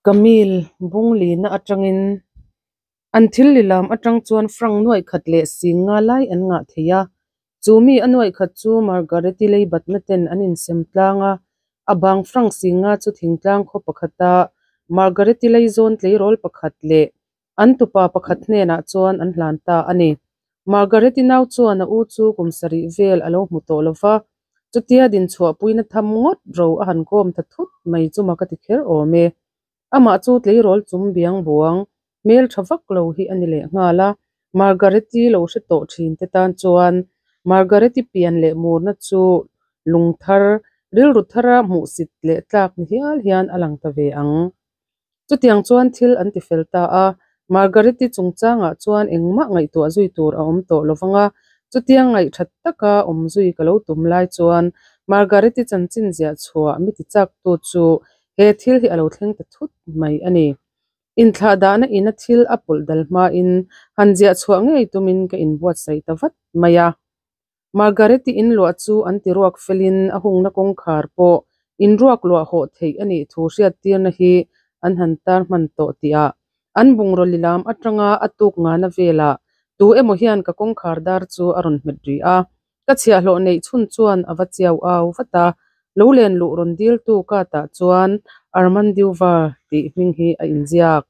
Camille bung lina atangin an thil lilam atang chuan franc nuaih khat leh sing nga lai an ngah thei a. Chu mi a nuaih khat chu Margareti leibatna ten an insem tlang a, a bang franc sing nga chu thingtlang khaw pakhata Margareti leizawn tleirawl pakhat leh an tupa pakhat hnenah chuan an hlan ta a ni. Margareti nau chuan a u chu kum sarih vel a lo hmu tawh lo va, chutia dinchhuahpuina tham ngawt ro a han kawm ta thut mai chu mak a ti kher awm e. Amah chu tleirawl chum biang buang, hmel tha vak lo hi a ni leh nghal a, Margareti lo hre tawh thin te tan chuan Margareti pian leh murna chu lung thar, rilru thara hmuhsit leh tlak ni hial hian a lang ta ve ang. Chutiang chuan thil an ti fel ta a, Margareti chungchangah chuan engmah ngaihtuah zui tur a awm tawh lovang a, chutiang ngaihthat taka awm zui ka lo tum lai chuan Margareti chanchin ziah chhuah mi ti chaktu chu he thil hi a lo thleng ta thut mai a ni. Inthlah dahna ina thil a pawlh dal hmain han ziah chhuah ngei tumin ka inbuatsaih ta vat mai a. Margareti inluah chu an ti ruak felin a hungna kawngkhar pawh inruak luah hawh theih a nih thu hriattirna hi an han tar hman tawh tihah an bungraw lilam atanga a tuk ngana velah tu emaw hian ka kawngkhar dar chu a rawn hmet ri a. Ka chhiahhlawh neih chhun chuan a va chiau au vat a, lo len luh rawn diltu ka tah chuan Armand Duval tih hming hi a inziak.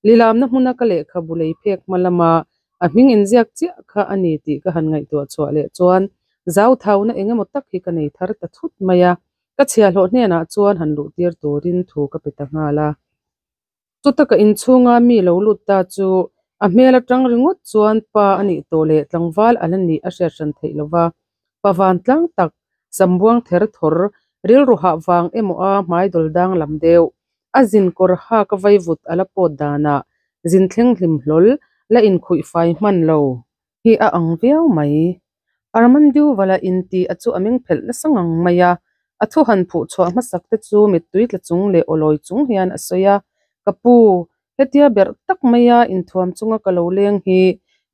Lilamna hmuna ka lehkhabu lei phek hma lama a hming inziak chiah kha a ni tih ka han ngaihtuah chhuah leh chuan zauthauna eng emaw tak hi ka nei thar ta thut mai a, ka chhiahhlawh hnenah chuan han luh tir turin thu ka pe ta nghal a. Chuta ka inchhunga mi lo lut ta chu a hmel atang ringawt chuan pa a nih tawh leh tlangval a la nih a hriat hran theih lova, pa vantlang tak, sambuang ther thawr, rilru hah vang emaw a hmai dawl dang lam deuh, a zin kawr hak a vaivut a la pawt danah zin thleng hlim hlawl la inkhuih fai hman lo hi a ang viau mai. Armandiuvala intih a chu a meng phelh nasa ngang mai a, a thu han phuh chhuah hmasak te chu mittui tla chung leh awlawi chung hian a sawi a, Ka pu, hetia berh tak maia inthuam chunga ka lo leng hi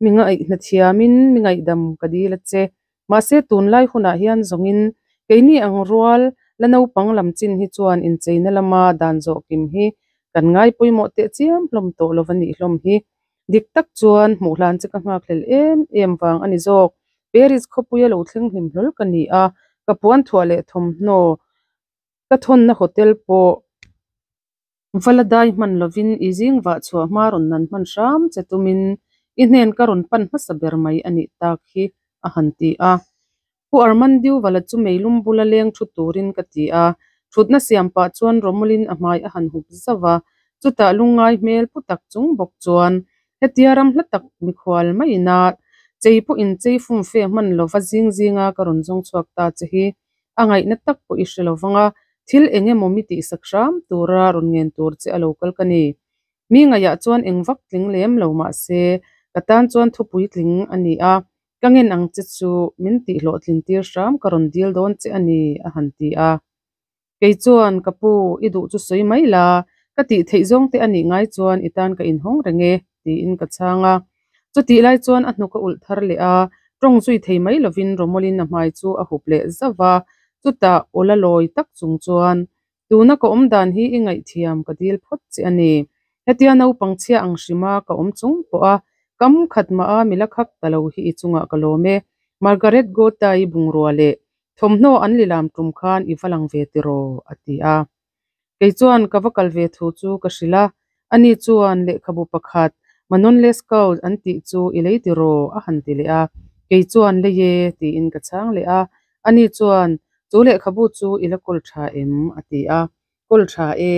mi ngaihna thiamin mi ngaihdam ka dil a che. Mahse tunlai hunah hian zawngin keini ang rual la naupang lam chin hi chuan incheina lama dan zawh kim hi kan ngai pawimawh teh chiam hlawm tawh lo va nih hlawm hi. Dik tak chuan hmuh hlan che ka nghakhlel em em vang a ni zawk. Paris khawpuia lo thleng hlim hlawl ka ni a, ka puan thuah leh thawmhnaw ka thawnna hotel pawh va la dai hman lovin i zing vah chhuah hma rawn nan hman hram che tumin i hnen ka rawn pan hmasa ber mai a nih tak hi a han ti a. Pu Armandiuvala chu meilum bula leng thu turin ka ti a, thutna siam pah chuan rawmawlin a hmai a han hup zauh a, chutah lungngai hmel pu tak chung bawk chuan hetia ram hla tak mikhual maiin a chei pawh inchei fumfe hman lova zing zinga ka rawn zawng chhuak ta che hi a ngaihna tak pawh i hre lovang a, thil eng emaw mi tihsak hram tura rawn ngen tur che a lo kal ka ni. Mi ngaihah chuan eng vak tling lem lo mahse ka tan chuan thupui tling a ni a, Ka ngen ang che chu min tihhlawhtlin tir hram ka rawn dil dawn che a ni, a han ti a. Kei chuan, Ka pu, i duh chu sawi mai la, ka tih theih zawng te a nih ngai chuan i tan ka inhawng reng e, tiin ka chhang a. Chutih lai chuan a hnuk a ulh thar leh a, tawng zui thei mai lovin Rawmawlin a hmai chu a hup leh zauh va, chutah aw la lawi tak chung chuan, Tuna ka awm dan hi i ngaihthiam ka dil phawt che a ni. Hetia naupang chhia ang hrima ka awm chung pawh a, kam khat mah a mila khak ta lo hi i chungah ka lawm e. Margaret Gota-i bungrua leh thawmhnaw an lilam tum khan i va lang ve tiraw? a ti a. Kei chuan ka va kal ve thu chu ka hrilh a, ani chuan lehkhabu pakhat Manon Lescaut an tih chu i lei tiraw? a han ti leh a. Kei chuan lei e tiin ka chhang leh a, ani chuan Chu lehkhabu chu i la kawl tha em? a ti a. Kawl tha e,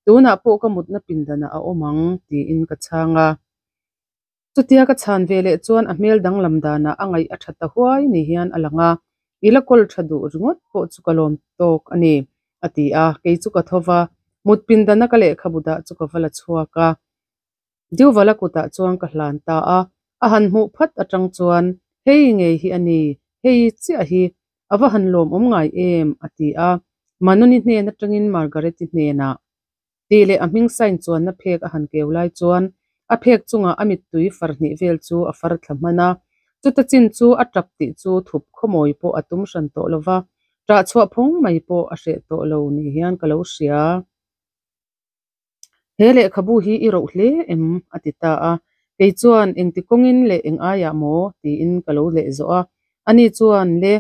tunah pawh ka mutna pindanah a awm ang, tiin ka chhang a. Chutia ka chhan ve leh chuan a hmel danglam danah a ngaih a tha ta huai ni hian a lang a, I la kawl tha duh ringawt pawh chu ka lawm tawk a ni, a ti a. Kei chu ka tho va, mut pindana ka lehkhabu dah chu ka va la chhuak a. Diuvala kutah chuan ka hlan ta a, a han hmuh phat atang chuan, Hei ngei hi a ni, hei chiah hi a va han lawmawm ngai em? a ti a. Manuni hnen atangin Margareti hnenah tih leh a hming sign chuanna phek a han keu lai chuan a phek chungah a mittui far hnih vel chu a far thla hman a. Chuta chin chu a tap tih chu thup khawmawi pawh a tum hran tawh lova, ṭah chhuah phawng mai pawh a hreh tawh lo ni hian ka lo hria. He lehkhabu hi i roh hle em? a ti ta a. Kei chuan, Engti kawngin leh eng aiah maw? tiin ka lo leh zawh a. Ani chuan, Le,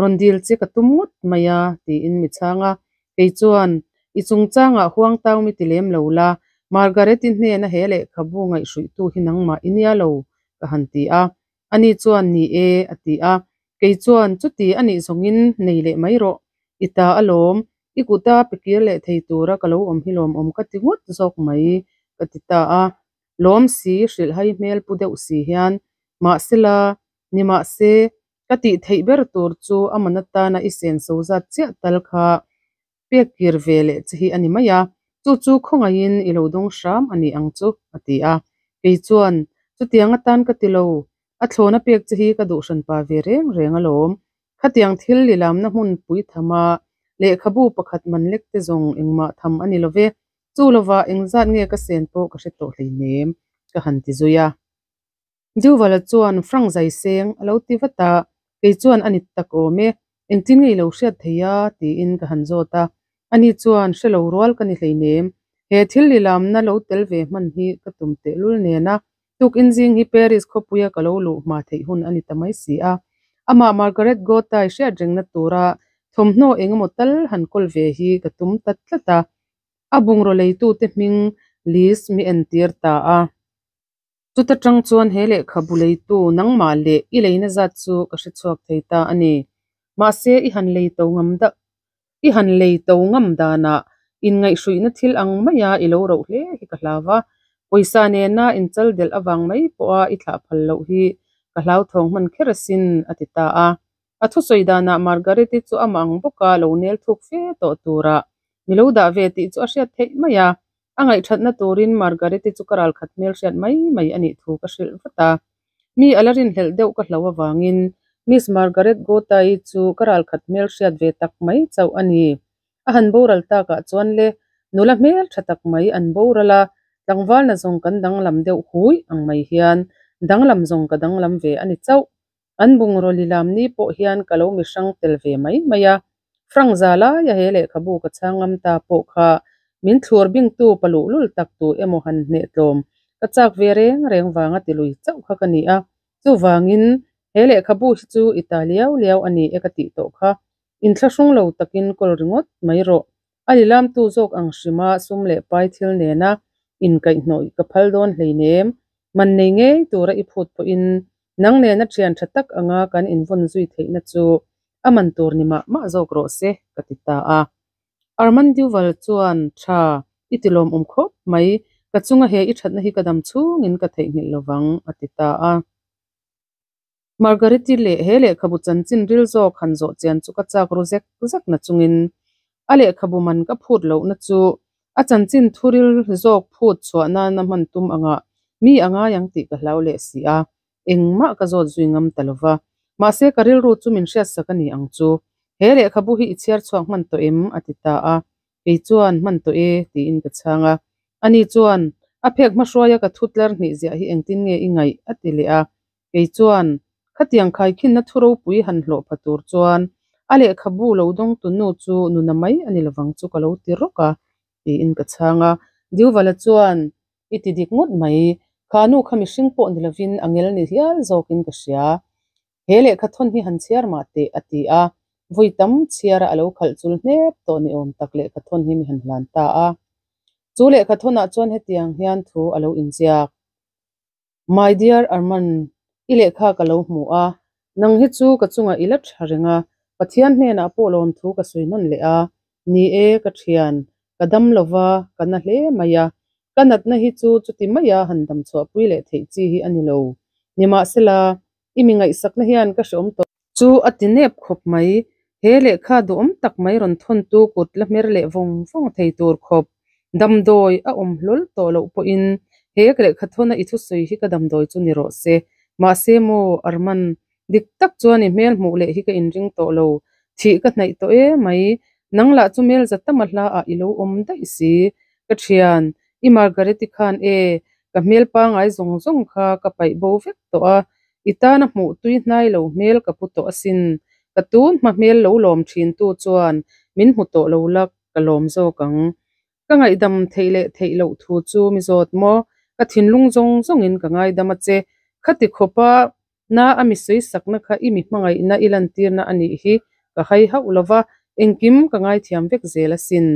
rawn dil che ka tum ngawt mai a, tiin mi chhang a. Kei chuan, I chungchangah huang tau mi ti lem lo la, Margaret-i hnena he lehkhabu ngaihhruihtu hi nangmah i nia lo, ka han ti a. Ani chuan, Ni e, a ti a. Kei chuan, Chuti a nih zawngin nei leh mai rawh. I ta alawm, i kuta pe kir leh thei tura ka lo awm hi lawmawm ka ti ngawt zawk mai, ka ti ta a. Lawm si, hrilhhai hmel pu deuh si hian, Mahsela, nimahse, ka tih theih ber tur chu a man atana i senso zat chiah tal kha pek kir ve leh che hi a ni mai a, chu chu khawngaihin i lo dawng hram a ni ang chu, a ti a. Kei chuan, Chutiang atan ka ti lo, a thlawna pek che hi ka duh hranpa ve reng reng alawm. Khatiang thil lilamna hmun pui thama lehkhabu pakhat man lek te zawng engmah tham a ni lo ve, chu lovah engzat nge ka sen pawh ka hre tawh hleinem, ka han ti zui a. Duvala chuan Frank zai seng a lo ti vat a, kei chuan a ni tak awm e, engtin nge i lo hriat thei a? tiin ka han zawt a. Ani chuan hre lo rual ka ni hleinem, he thil lilamna lo tel ve hman hi ka tum tehlul nena tukin zing hi Paris khawpuia ka lo luh hma theih hun a ni ta mai si a. Amah Margaret Gotay hriat rengna tura thawmhnaw engemaw tal han kawl ve hi ka tum ta tlat a, a bungraw leitute hming list mi entir ta a. Chuta tang chuan he lehkhabu leitu nangmah leh i leina zat chu ka hre chhuak thei ta a ni. Mahse, i han lei to ngam i han lei to ngam danah inngaihhruihna thil ang maia i lo roh hle hi ka hlau va. Pawisa nena inchal delh avang mai pawha i thlah phal loh hi ka hlauthawng hman kher asin, a ti ta a. A thusawi danah Margaret-i chu amah ang bawka lo nel thuk fe tawh turah mi lo dah ve tih chu a hriat theih mai a. A ngaihthatna turin Margaret-i chu ka ralkhat hmelhriat mai mai a nih thu ka hrilh vat a. Mi a la rinhlelh deuh ka hlo avangin Miss Margaret Gotay-i chu ka ralkhat hmelhriat ve tak mai chauh a ni. A han boral takah chuan le, nula hmel tha tak mai an boral a, tlangvalna zawng kan danglam deuh hui ang mai hian danglam zawng ka danglam ve a ni chauh. An bungraw lilam ni pawh hian ka lo mi hrang tel ve mai mai a. Frank za laia he lehkhabu ka chhang ngam ta pawh kha min thlur bingtu pa luhlul tak tu emaw han hneh tlawm ka chak ve reng reng vanga ti lui chauh kha ka ni a. Chuvangin he lehkhabu hi chu i ta liau liau a ni e ka tih tawh kha. Inthlahrung lo takin kawl ringawt mai rawh. A lilamtu zawk ang hrima sum leh pai thil nena inkaihhnawih ka phal dawn hleinem. Man nei ngei tura i phut pawhin nang nena thian tha tak anga kan invawn zui theihna chu a man tur ni mah mah zawk rawh se, ka ti ta a. Armand Duval chuan, Tha, i ti lawmawm khawp mai, ka chunga he i thatna hi ka dam chhungin ka theihnghilh lovang, a ti ta a. Margaret-i leh he lehkhabu chanchin ril zawk han zawh chian chu ka chak ru zek zek na chungin a lehkhabu man ka phut lohna chu a chanchin thu ril zawk phut chhuah nana hman tum angah mi a ngai ang tih ka hlau leh si a, engmah ka zawt zui ngam ta lo va. Mahse ka rilru chu min hriatsak a ni ang chu. He lehkhabu hi i chhiar chhuak hman tawh em? a ti ta a. Kei chuan, Hman tawh e, tiin ka chhang a. Ani chuan, A phek hmahruaia ka thu tlar hnih ziah hi engtin nge i ngaih? a ti leh a. Kei chuan, Khatiang khaikhinna thu ropui han hlawh pha tur chuan a lehkhabu lo dawngtu nu chu nuna mai a ni lovang chu ka lo ti rawk a, tiin ka chhang a. Diuvala chuan, I ti dik ngawt mai, kha nu kha mihring pawh ni lovin a ngel ni hial zawkin ka hria. He lehkha thawn hi han chhiar mah teh, a ti a. Vawi tam chhiara a lo khalh chul hnep tawh ni awm tak lehkha thawn hi mi han hlan ta a. Chu lehkha thawnah chuan hetiang hian thu a lo inziak. My dear Armand, i lehkha ka lo hmu a, nang hi chu ka chungah i la tha reng a, Pathian hnenah pawh lawmthu ka sawi nawn leh a, ni e, ka thian, ka dam lo va, ka na hle mai a, ka natna hi chu chuti maia han dam chhuahpui leh theih chi hi a ni lo. Nimahsela, i mi ngaihsakna hian ka hreawm tawh. Chu a ti nep khawp mai. He lehkha duhawm tak mai rawn thawntu kut la hmer leh vawng vawng thei tur khawp damdawi a awm hlawl tawh loh pawhin he lehkha thawna i thusawi hi ka damdawi chu ni rawh se. Mahse maw, Arman, dik tak chuan i hmel hmuh leh hi ka inring tawh lo. Thih ka hnaih tawh e mai. Nang lah chu mel za tama hla ah i lo awm daih si. Ka thian, i Margaret-i khan e, ka hmel pangai zawng zawng kha ka paih bo vek tawh a, i tana hmuh tui hnai lo hmel ka pu tawh asin. Ka tun hma hmel lo lawm thin tu chuan min hmu tawh lo la ka lawm zawk ang. Ka ngaihdam theih leh theih loh thu chu mi zawt maw? Ka thinlung zawng zawngin ka ngaidam a che. Khati khawpa na a mi sawisakna kha i mi hmangaihna i lantirna a nih hi ka hai hauh lo va, engkim ka ngaithiam vek zel asin.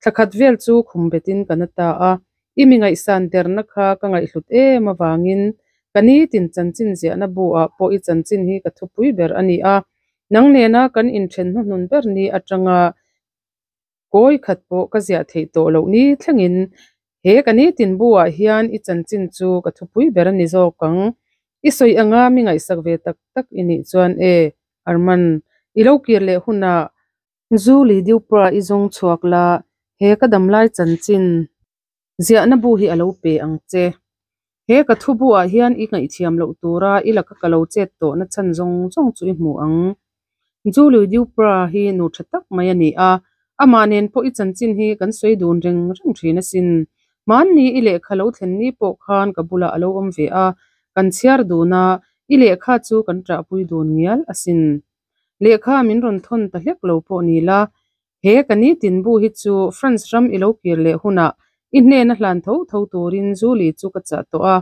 Thla khat vel chu khum betin ka na ta a, i mi ngaihsan derna kha ka ngaihhlut em avangin ka nitin chanchin ziahna bu ah pawh i chanchin hi ka thupui ber a ni a, nang nena kan inthen hnuhnun ber ni atanga kawi khat pawh ka ziah theih tawh loh ni thlengin he ka nitin bu ah hian i chanchin chu ka thupui ber a ni zawk ang. I sawi anga mi ngaihsak ve tak tak i nih chuan e, Arman, i lo kir leh hunah Julie Dupra i zawng chhuak la, he ka damlai chanchin ziahna bu hi a lo pe ang che. He ka thu bu ah hian i ngaihthiam loh tura i laka ka lo chet tawhna chhan zawng zawng chu i hmu ang. Julie Dupra hi nu tha tak mai a ni a, amah nen pawh i chanchin hi kan sawi dun reng reng thin asin. Hmanni i lehkha lo thlen ni pawh khan ka bulah a lo awm ve a, kan chhiar dun a, i lehkha chu kan ṭahpui dun ngial asin. Lehkha min rawn thawn ta hlek lo pawh ni la, he ka nitin bu hi chu France ram i lo kir leh hunah i hnena hlan tho tho turin Julie chu ka chah tawh a.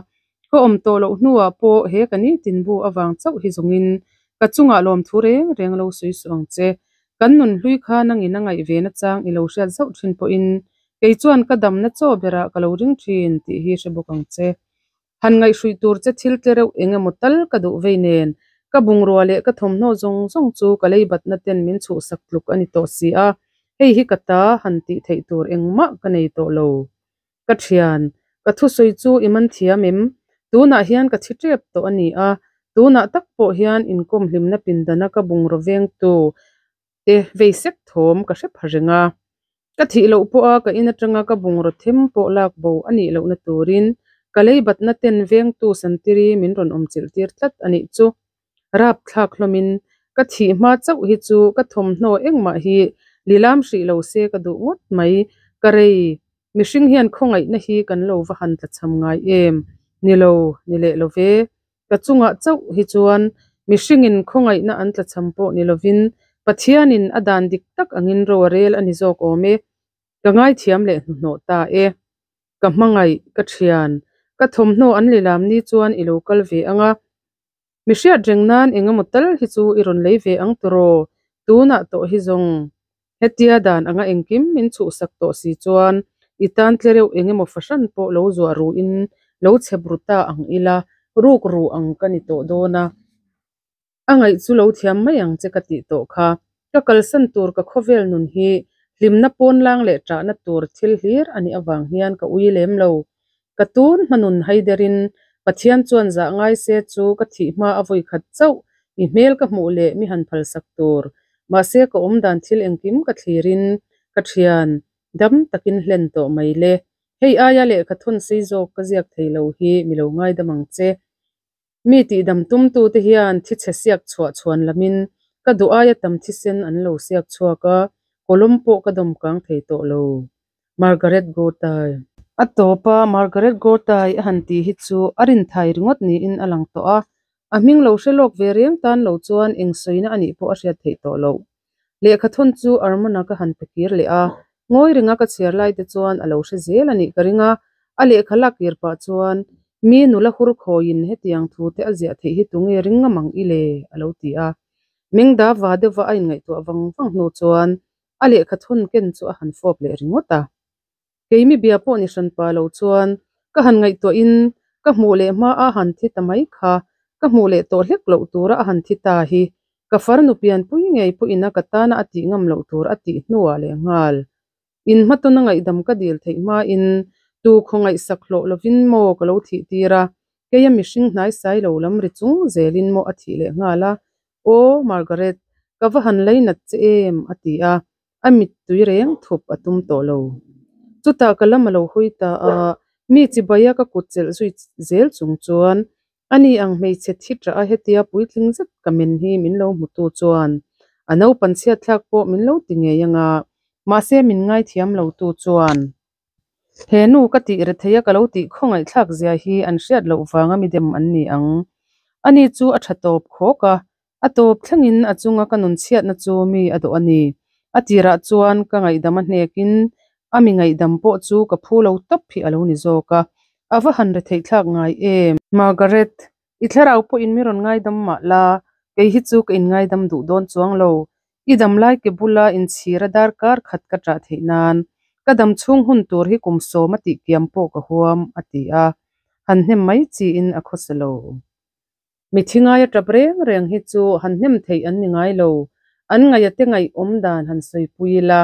Ka awm tawh loh hnuah pawh he ka nitin bu avang chauh hi zawngin ka chungah lawmthu reng reng lo sawi suh ang che. Kan nun hlui kha nangin a ngaih ve nachang i lo hriat zauh thin pawhin kei chuan ka damna chaw berah ka lo ring thin tih hi hre bawk ang che. Han ngaihhruih tur che thil tle reuh eng emaw tal ka duh vei nen, ka bungrua leh ka thawmhnaw zawng zawng chu ka leibatna ten min chhuhsak tluk a ni tawh si a, hei hi ka ta han tih theih tur engmah ka nei tawh lo. Ka thian, ka thusawi chu i man thiam em? Tunah hian ka thi tep tawh a ni a, tunah tak pawh hian inkawm hlimna pindana ka bungraw vengtu te vei sek thawm ka hre pha reng a. Ka thih loh pawha ka in atanga ka bungraw them pawh lak bo a nih lohna turin ka leibatna ten vengtu santiri min rawn awm chilh tir tlat a nih chu. Rapthlak hlawmin ka thih hma chauh hi chu ka thawmhnaw engmah hi lilam hrih lo se ka duh ngawt mai. Ka rei, mihring hian khawngaihna hi kan lo va han tlachham ngai em? Ni lo, ni leh lo ve. Ka chungah chauh hi chuan mihringin khawngaihna an tlachham pawh ni lovin Pathianin a dan dik tak angin ro a rel a ni zawk awm e. Ka ngaithiam leh hnuhnawh ta e. Ka hmangaih, ka thian, ka thawmhnaw an lilam ni chuan i lo kal ve ang a. Mi hriat reng nan eng emaw tal hi chu i rawn lei ve ang tawraw? Tunah tawh hi zawng. Hetia dan anga engkim min chhuhsak tawh si chuan i tan tle reuh eng emaw fahran pawh lo zuah ruin lo chhep ru ta ang ila, ruk ru ang ka ni tawh dawn a. A ngaih chu lo thiam mai ang che ka tih tawh kha. Ka kalsan tur ka khawvel nun hi hlimna pawnlang leh ṭahna tur thil hlir a nih avang hian ka ui lem lo. Ka tun hma nun haiderin Pathian chuan zah ngai se chu ka thih hma a vawi khat chauh i hmel ka hmuh leh mi han phalsak tur. Mahse ka awmdan thil engkim ka thlirin ka ṭhian dam takin hlen tawh mai le. Hei aia lehkha thawn sei zawk ka ziak thei lo hi mi lo ngaidam ang che. Mi tihdam tumtute hian thichhe siak chhuah chhuan lamin ka duh aia tam thisen an lo siak chhuak a, kawlawm pawh ka dawm kang thei tawh lo. Margaret Gortai. A tawpa Margaret Gortai a han tih hi chu a rinthai ringawt niin a lang tawh a, a hming lo hre lawk ve reng tan lo chuan eng sawina a nih pawh a hriat theih tawh loh. Lehkha thawn chu Armona ka han pe kir leh a, ngawi ringa ka chhiar lai te chuan a lo hre zel a nih ka ring a, a lehkha lak kir pah chuan mi nula hur khawiin hetiang thu te a ziah theih hi tunge ring ngam ang i le? a lo ti a. Mengda va deuhva a inngaihtuah vang vang hnu chuan a lehkha thawn ken chu a han fawp leh ringawt a. Keimi bia pawh ni hran pa lo chuan ka han ngaihtuahin ka hmuh leh hma a han thi ta mai kha, ka hmuh leh tawh hlek loh tura a han thi ta hi ka farnu pianpui ngei pawhin a ka tana a tih ngam loh tur a tih hnuah leh nghal. In hmatawna ngaihdam ka dil theih hmain tu khawngaihsak hlawh lovin maw ka lo thih tir a, keia mihring hnaisai lo lam ri chung zelin maw a thih leh nghal a, Aw Margaret, ka va han lainat che em? a ti a. A mittui reng thup a tum tawh lo. Chutah ka lam a lo hawi ta a, mi chibai a ka kut chelh zui zel chung chuan ani ang hmeichhe thi ṭah a hetia puitling zet ka men hi min lo hmutu chuan a naupan chhiatthlak pawh min lo ti ngei anga, mahse min ngaithiam lo tu chuan he nu ka tih rethei a ka lo tih khawngaihthlak zia hi an hriat loh vanga mi dem an ni ang. Ani chu a ṭha tawp khawk a, A tawp thlengin a chunga ka nun chhiatna chu mi a dawh a ni. A tirah chuan ka ngaihdam a hnekin A mi ngaihdam pawh chu ka phu lo tawp hi a lo ni zawk a, a va han retheih thlak ngai em? Margaret, i thlarau pawhin mi rawn ngaidam mah la, kei hi chu ka inngaidam duh dawn chuang lo. I dam lai ke bula inchhira darkar khat ka ṭah theih nan ka dam chhung hun tur hi kum sawm a tih kiam pawh ka huam, a ti a, han hnem mai chiin a khawsa lo. Mithi ngaia ṭap reng reng hi chu han hnem theih an ni ngai lo. An ngaih a te ngaih awm dan han sawipui ila,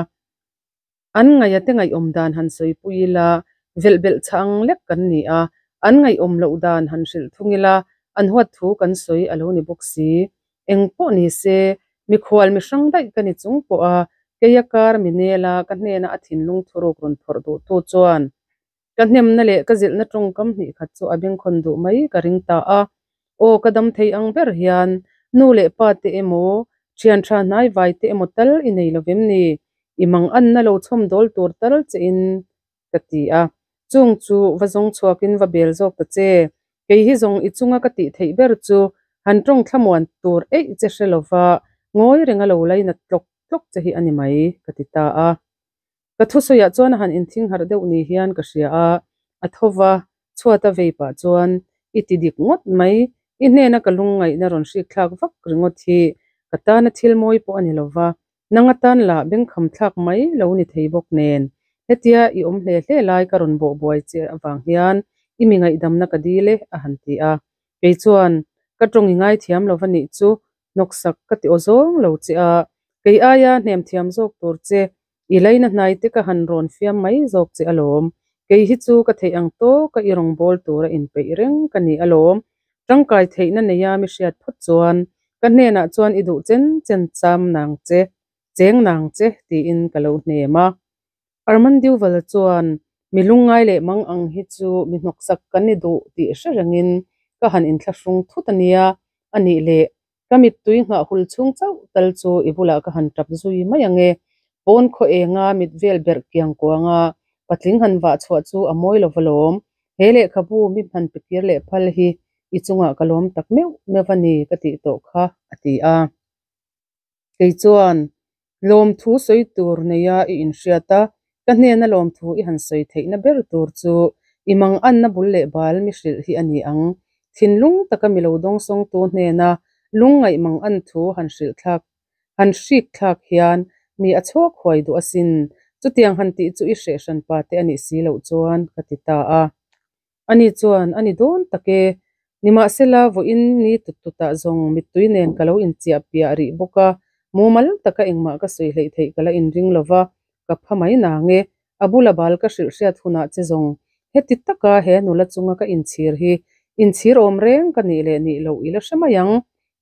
an ngaih a te ngaih awm dan han sawipui ila, velh belh chhah ang lek kan ni a, an ngaih awm loh dan han hrilh thung ila, an huat thu kan sawi a lo ni bawk si. Eng pawh ni se, mikhual mi hrang daih ka ni chung pawh a, keia kar mi nela ka hnena a thinlung thuruk rawn phawrh duhtu chuan ka hnemna leh ka zilhna tawngkam hnih khat chu a bengkhawn duh mai ka ring ta a. Aw ka dam thei ang ber hian nu leh pa te emaw, thian tha hnai vai te emaw tal i nei lo vem ni? I mang anna lo chhawm dawl tur tal che in ka ti a. Chung chu va zawng chhuakin va bel zawk ta che. Kei hi zawng i chunga ka tih theih ber chu han tawng thlamuan tur eih che hre lova ngawi renga lo lainat tlawk tlawk che hi a ni mai, ka ti ta a. Ka thusawiah chuan a han inthing harh deuh ni hian ka hria a, a tho va, chhuat a vei pah chuan, I ti dik ngawt mai, i hnena ka lungngaihna rawn hrik thlak vak ringawt hi ka tana thil mawi pawh a ni lo va, nang atan lah bengkham thlak mai lo ni thei bawk nen. Hetia i awm hle hle lai ka rawn bawh buai che avang hian i mi ngaihdamna ka dil e, a han ti a. Kei chuan, Ka tawng i ngaithiam lo va nih chu, hnawksak ka ti aw zawng lo che a, kei aia hnem thiam zawk tur che i laina hnai te ka han rawn fiam mai zawk che alawm. Kei hi chu ka theih ang tawka i rawngbâwl tura inpeih reng ka ni alawm. Tangkai theihna neia mi hriat phawt chuan ka hnenah chuan i duh chen chen cham nang che, cheng nang che tiin ka lo hnem a. Armand Duval chuan, Mi lungngai leh mang ang hi chu mi hnawksak kan ni duh tih hre rengin ka han inthlahrung thut a nia, a nih leh ka mittui nghah hul chhung chauh tal chu i bulah ka han tap zui mai ang e. Pawn khaw enga mit vel berh kiang kuanga patling han vah chhuah chu a mawi lo va lawm. He lehkhabu mi hman pe kir leh phal hi i chungah ka lawm tak meuh meuh a ni ka tih tawh kha, a ti a. Kei chuan, Lawmthu sawi tur neia i inhriat a, ka hnena lawmthu i han sawi theihna ber tur chu i manganna bul leh bal mi hrilh hi a ni ang. Thinlung taka mi lo dawngsawngtu hnena lungngaih mangan thu han hrilh thlak han hrik thlak hian mi a chhawk huai duh asin. Chutiang han tih chu i hreh hran pa te a nih si loh chuan ka ti ta a. Ani chuan, A ni dawn tak e. Nimahsela, vawiin ni tut tutah zawng mittui nen ka lo inchiah piah rih bawk a, mumal taka engmah ka sawi hleih theih ka la inring lo va, ka pha mai nang e. A bula bal ka hrilh hriat hunah che zawng, heti taka he nula chunga ka inchhir hi inchhir awm reng ka nih leh nih loh i la hre mai ang.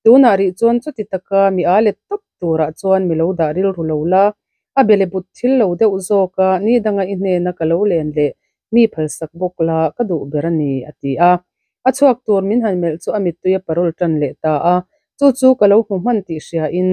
Tunah rih chuan chuti taka mi a let tawp turah chuan mi lo dah rilru lo la, a bele but thil lo deuh zawk a, ni danga i hnena ka lo len leh mi phalsak bawk la ka duh ber a ni, a ti a. A chhuak tur min han melh chu a mittui a parawl tan leh ta a, chu chu ka lo hmu hman tih hriain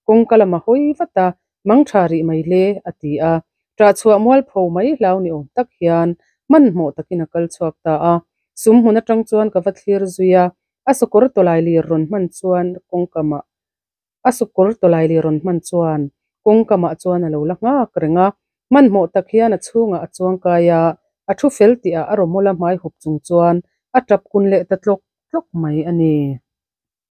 kawngka lam a hawi vat a, Mang tha rih mai le, a ti a. Ṭah chhuah mualpho mai hlau ni awm tak hian hmanhmawh takin a kal chhuak ta a. Sum hmun aṭang chuan ka va thlir zui a, a sukawr tawlai lir rawn hman chuan kawngkamah a sukawr tawlai lir rawn hman chuan kawngkamah chuan a lo la nghak reng a. Hmanhmawh tak hian a chhungah a chuang kai a, a thu fel tihah a rawmawla hmai hup chung chuan a ṭap kun leh ta tlawk tlawk mai a ni.